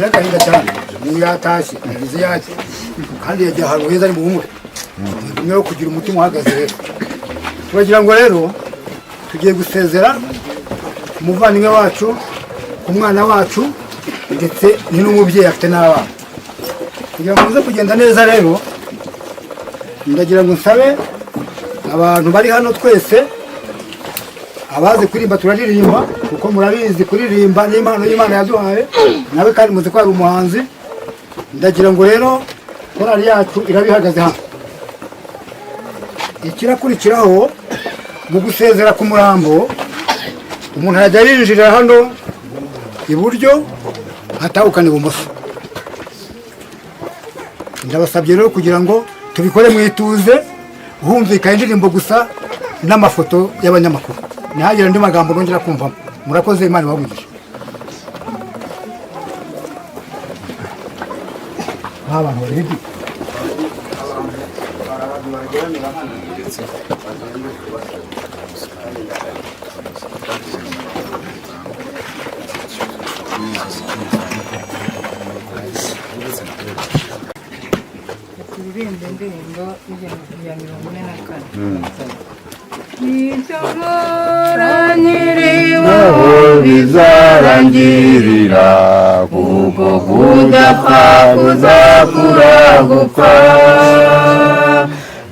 Agahinda cyane niyo yatashye yagize yake kandi yagiye ahantu heza ari mu bumwe niyo kugira umutima uhagaze. Rero turagira ngo rero tugiye gusezera ku muvandimwe wacu, ku mwana wacu, ndetse ni n'umubyeyi afite n'abana. Kugira ngo muze kugenda neza rero, ndagira ngo nsabe abantu bari hano twese, abazi kuririmba turaririmba, kuko murabizi kuririmba n'impano y'Imana yaduhaye, nawe kandi muzi ko ari umuhanzi. Ndagira ngo rero korali yacu irabihagaze hano. Ikirakurikiraho mu gusezera ku murambo, umuntu arajya yinjirira hano iburyo, atahukana ibumoso. Ndabasabye rero kugira ngo tubikore mu ituze, humvikana indirimbo gusa n'amafoto y'abanyamakuru, ntihagire andi magambo nongera kumvamo. Murakoze, Imana ibahe. Nk'abantu babiri Turirimbe indirimbo ya 44. Icyo nkora nkiriho bizarangirira, kuko kudapfa kuzakura gupfa.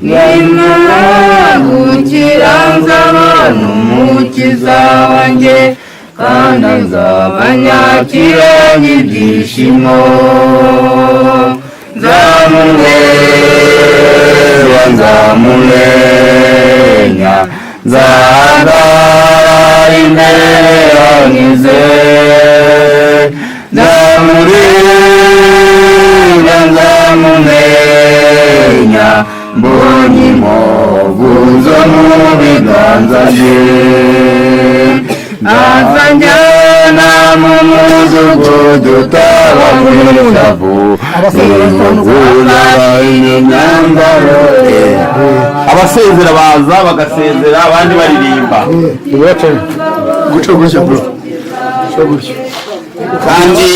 Nimara gukira nzabona umukiza. Umukiza wanjye, kandi nzaba nyakiranye ibyishimo. Nzamureba, nzamumenya, nzahagarara imbere yankize. Nzamureba, nzamumenya, mbonye inkovu zo mu biganza bye. Azanjyana mu mudugudu utabamo ishavu, imyambaro. Abasezera baza bagasezera, abandi baririmba. Guca gutya bro, guca gutya. Kandi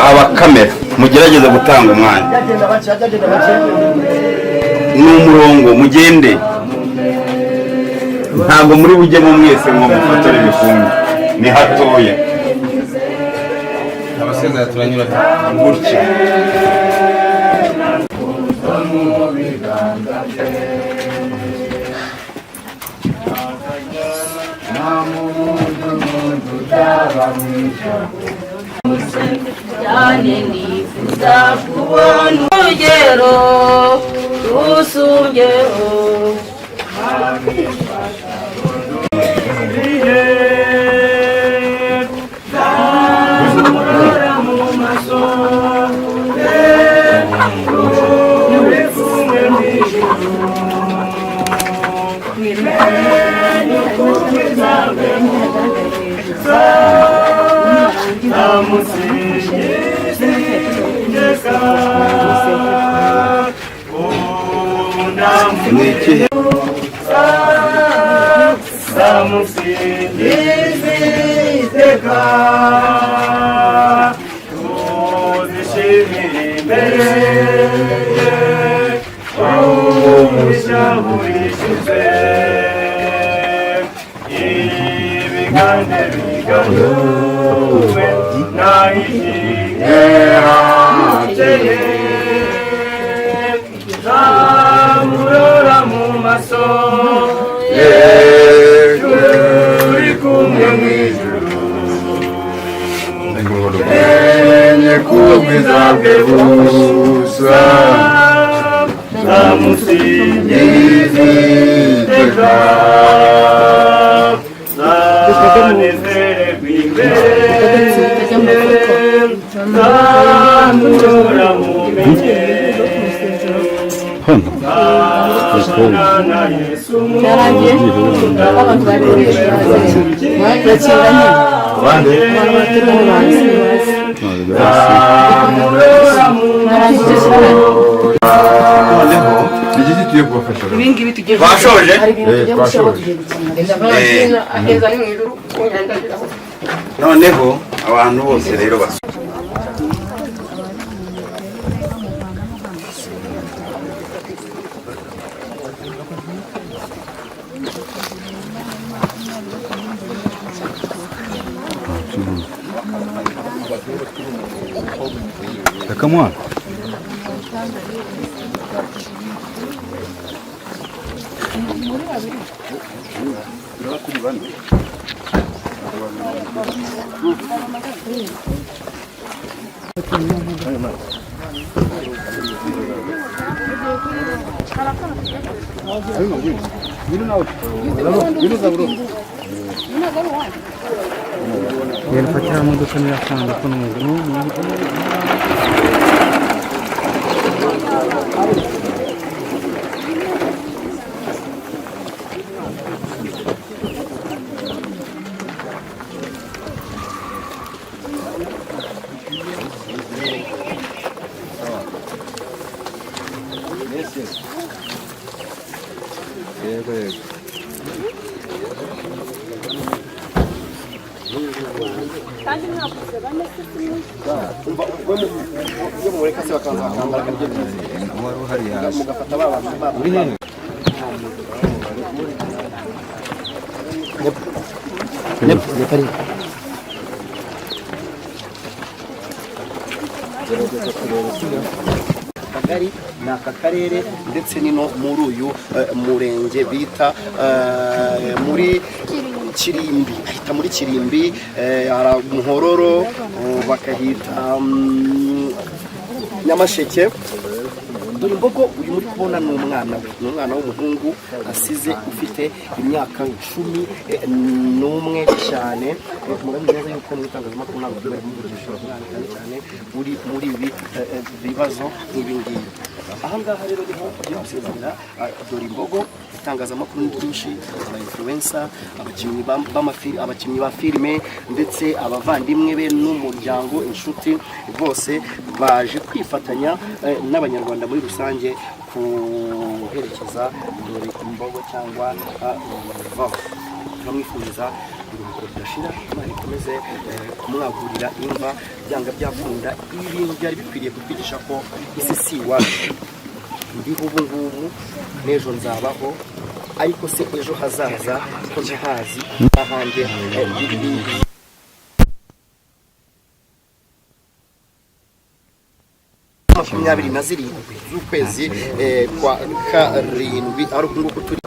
abakamera mugerageze gutanga umwanya, ni umurongo mugende, ntabwo muri bujyemo mwese ngo mufatore ibifungo, ni hatoya. Abasezera turanyura gutya. Cyane nifuza kubona urugero rusumbyeho. Ni ikihe? Iteka tuzishimire imbere ye, umugisha ibiganze biganuwe nahishyiye, nzamurora mu maso ye, turi kumwe mu ijuru, menye ko ubwiza bwe busa, nzamusingiza iteka, nzanezererwa imbere ye, nzamurora mumenye, nzabana na Yesu nkunda. Abantu bakira nyine, abantu baterana bazi. Nzamurora mu Noneho Iki tugiye kubafasha. Ibingibi tugiye Bashoje? Hari ibintu tugiye gushyiraho, Twashoje. tugiye gukina aheza ni mu ijuru. Noneho abantu bose rero basa. Reka mwana. Fatira modoka nirakanga ko n'umuntu. Yego yego. Wari uhari yaje. Uri hehe? Akagari. Ni aka karere ndetse nino muri uyu murenge bita muri Kirimbi, ahita muri Kirimbi, hari Muhororo, bakahita Nyamasheke. Dore imbogo uyu muri kubona ni umwana we, ni umwana w'umuhungu asize ufite imyaka 11 cyane. Murabizi neza yuko mu itangazamakuru ntabwo bari kumuvugisha umwana cyane cyane uri muri ibi bibazo nk'ibi ngibi. Aha ngaha rero niho tugiye gusezerera dore imbogo. Itangazamakuru ni byinshi, aba influencer, abakinnyi abakinnyi ba filime, ndetse abavandimwe be n'umuryango, inshuti, bose baje kwifatanya n'Abanyarwanda muri rusange kuherekeza dore imbogo cyangwa Vava. Turamwifuriza iruhuko ridashira, Imana ikomeze kumwagurira imva. Byanga byakunda, ibi bintu byari bikwiriye kutwigisha ko isi si iwacu. Ndiho ubu ngubu, n'ejo nzabaho, ariko se ejo hazaza ko ntahazi ahanjye? 27 z'ukwezi kwa karindwi, ari uku nguku turi.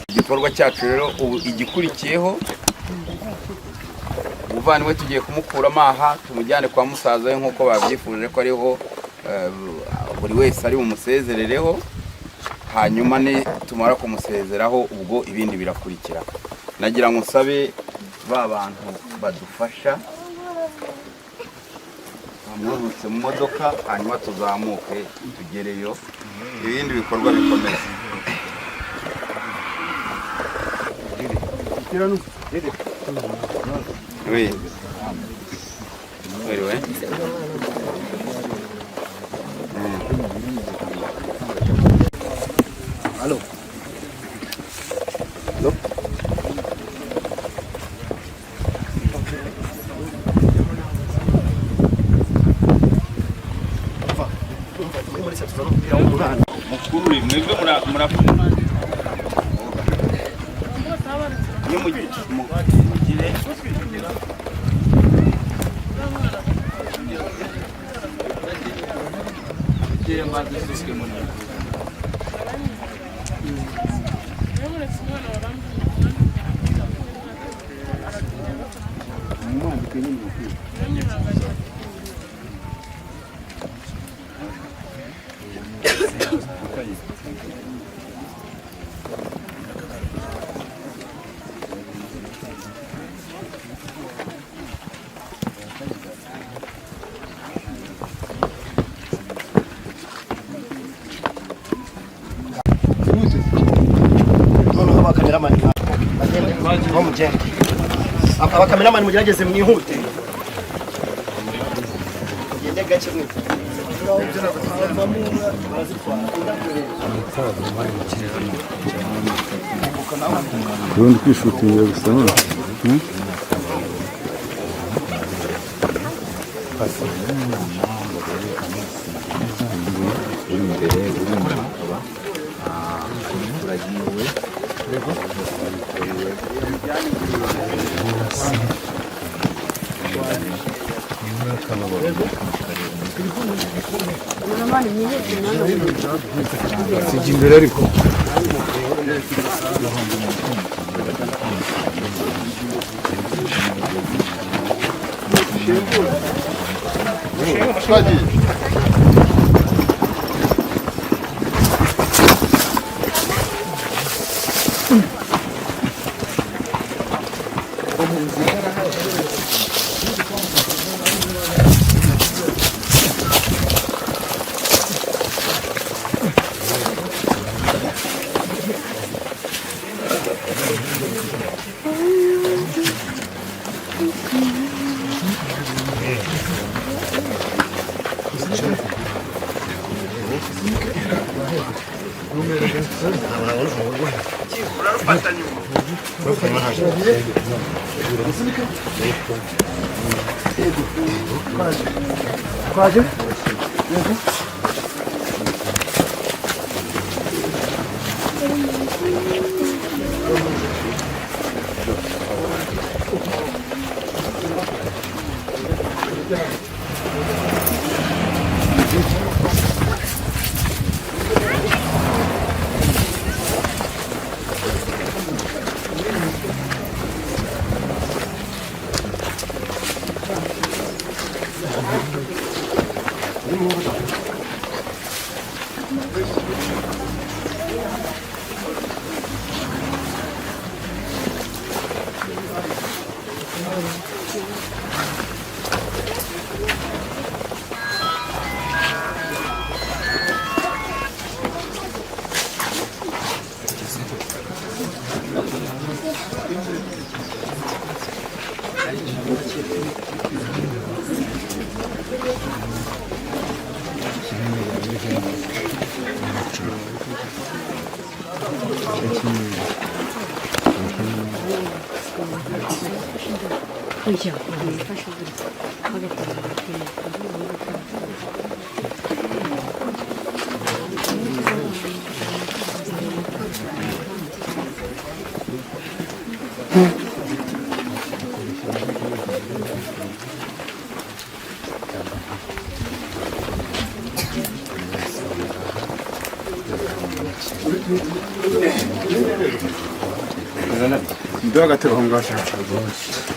Igikorwa cyacu rero ubu igikurikiyeho, umuvandimwe tugiye kumukuramo aha tumujyane kwa musaza we nk'uko babyifuje ko ariho buri wese ari bumusezerereho. Hanyuma ni tumara kumusezeraho, ubwo ibindi birakurikira. Nagira ngo nsabe ba bantu badufasha bamwurutse mu modoka, hanyuma tuzamuke tugereyo, ibindi bikorwa bikomeze. Oui. Oui, oui. Allo. Allo. Mukuru mwebwe mura iyo mugire. Noneho abakameramani bo mugende, abakameramani mugerageze mwihute, mugende gake mwihute. Ubundi kwishutinga gusa none. Uri imbere, uri inyuma akaba ari umuturage we. Sijya imbere ariko. Twaje. Ndoga agatebe aho ngaho.